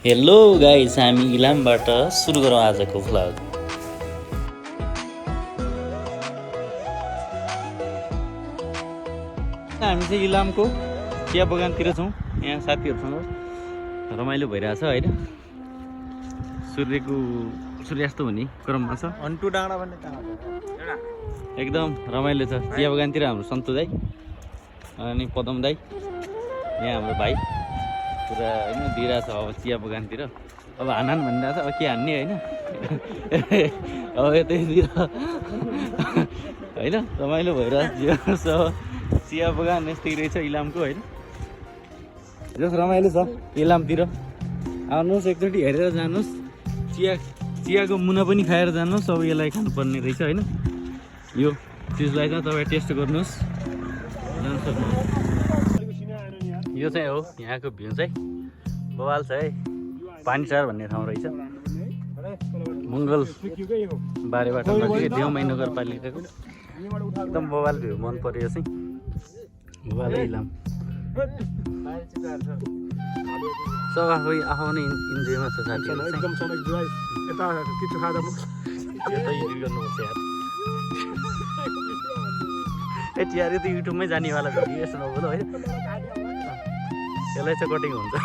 Hello guys, हामी इलामबाट सुरु गरौँ आजको भ्लग। हामी चाहिँ इलामको चिया बगानतिर छौँ। यहाँ साथीहरूसँग रमाइलो भइरहेछ होइन। सूर्यास्त हुने क्रममा छ। अन्टु डाँडा भन्ने कहाँ एकदम रमाइलो छ। चिया बगानतिर हाम्रो सन्तु दाई अनि पदम दाई, यहाँ हाम्रो भाइ पुरा होइन दिइरहेछ। अब चिया बगानतिर अब हानान भनिरहेछ, अब के हान्ने होइन। अब यतैतिर होइन रमाइलो भइरहेछ। चिया बगान यस्तै रहेछ इलामको होइन। जस रमाइलो छ इलामतिर। आउनुहोस् एकचोटि हेरेर जानुहोस्। चियाको मुना पनि खाएर जानुहोस्। अब यसलाई खानुपर्ने रहेछ होइन। यो चिजलाई चाहिँ तपाईँ टेस्ट गर्नुहोस्, जान सक्नुहुन्छ। यो चाहिँ हो यहाँको भ्यू चाहिँ बवाल छ है। पानीटार भन्ने ठाउँ रहेछ, मङ्गल बारेबाट नजिकै देउमाई नगरपालिकाको। एकदम बवाल भ्यू, मन पर्यो चाहिँ बवाल इलाम। सब आफ्नै इन्जोयमा छ साथीहरू। यतिहार त युट्युबमै जानेवाला भिडियो यस्तो नबोलो होइन। यसलाई चाहिँ कटिङ हुन्छ।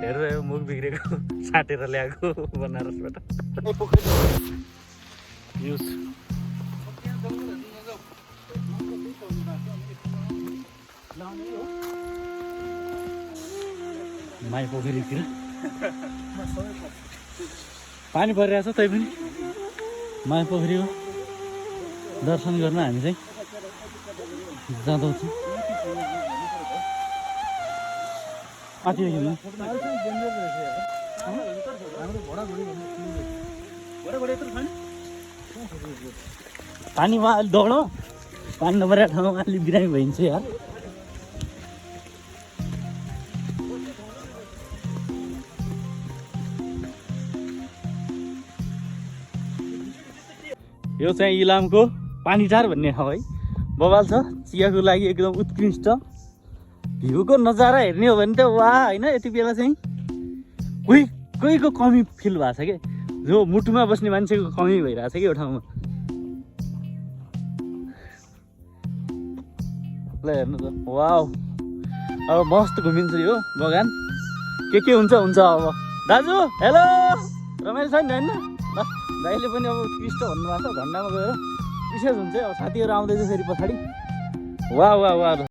हेरेर मुख बिग्रेको साटेर ल्याएको बनारसबाट। माई पोखरीतिर पानी परिरहेछ, तै पनि माई पोखरीको दर्शन गर्न हामी चाहिँ जाँदैछौँ। माथि खेल्नु पानीमा अलि दौड, पानी नपरेको ठाउँमा अलिक बिरामी भइन्छ यार। यो चाहिँ इलामको पानीटार भन्ने ठाउँ है। बवाल छ, चियाको लागि एकदम उत्कृष्ट। भ्यूको नजारा हेर्ने हो भने त वाह होइन। यति बेला चाहिँ कोहीको कमी फिल भएको छ कि, जो मुटुमा बस्ने मान्छेको कमी भइरहेको छ कि यो ठाउँमा। ल हेर्नु त वाह। अब मस्त घुमिन्छ यो बगान। के हुन्छ अब। दाजु हेलो, रमाइलो छ नि होइन। ल दाइले पनि अब उत्कृष्ट भन्नुभएको छ, झन्डामा गएर विशेष हुन्छ। अब साथीहरू आउँदैछ फेरि पछाडि। वाह वाह वाह।